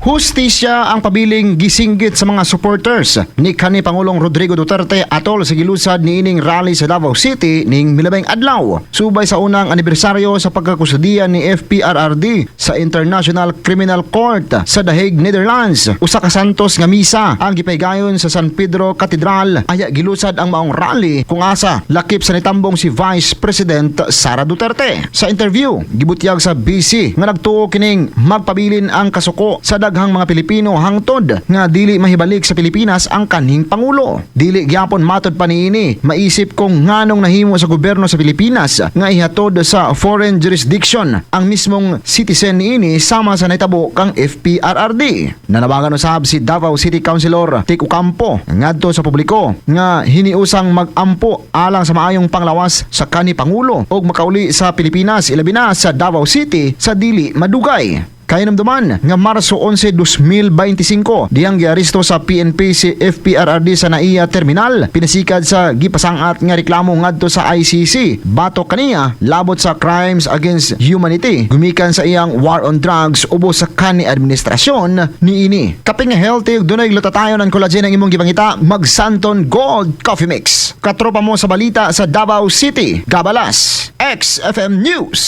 Hustisya ang pabiling gisinggit sa mga supporters ni kani Pangulong Rodrigo Duterte atol sa gilusad niining rally sa Davao City ning milabing adlaw. Subay sa unang anibersaryo sa pagkakustudiya ni FPRRD sa International Criminal Court sa The Hague, Netherlands. Usa ka santos nga misa ang gipahigayon sa San Pedro Cathedral. Aya gilusad ang maong rally kung asa lakip sa nitambong si Vice President Sara Duterte. Sa interview, gibutyag sa BC nga nagtuo kining magpabilin ang kasuko sa daghang mga Pilipino hangtod nga dili mahibalik sa Pilipinas ang kanhing pangulo. Dili gyapon, matod pa niini, maisip kung nganong nahimo sa gobyerno sa Pilipinas nga ihatod sa foreign jurisdiction ang mismong citizen niini sama sa nahitabo kang FPRRD. Nanawagan usab si Davao City Councilor Tic Ocampo ngadto sa publiko nga hiniusang mag-ampo alang sa maayong panglawas sa kani pangulo ug makauli sa Pilipinas, ilabi na sa Davao City, sa dili madugay. Kahinumduman nga Marso 11, 2025, diyang giaresto sa PNP si FPRRD sa NAIA Terminal pinasikad sa gipasangat nga reklamo ngadto sa ICC batok kaniya labot sa crimes against humanity gumikan sa iyang war on drugs ubos sa kani administrasyon niini. Kape nga healthy ug dunay glutathione and collagen ang imong gipangita, mag Santon Gold Coffee Mix. Katropa mo sa balita sa Davao City. Gabalas, XFM News.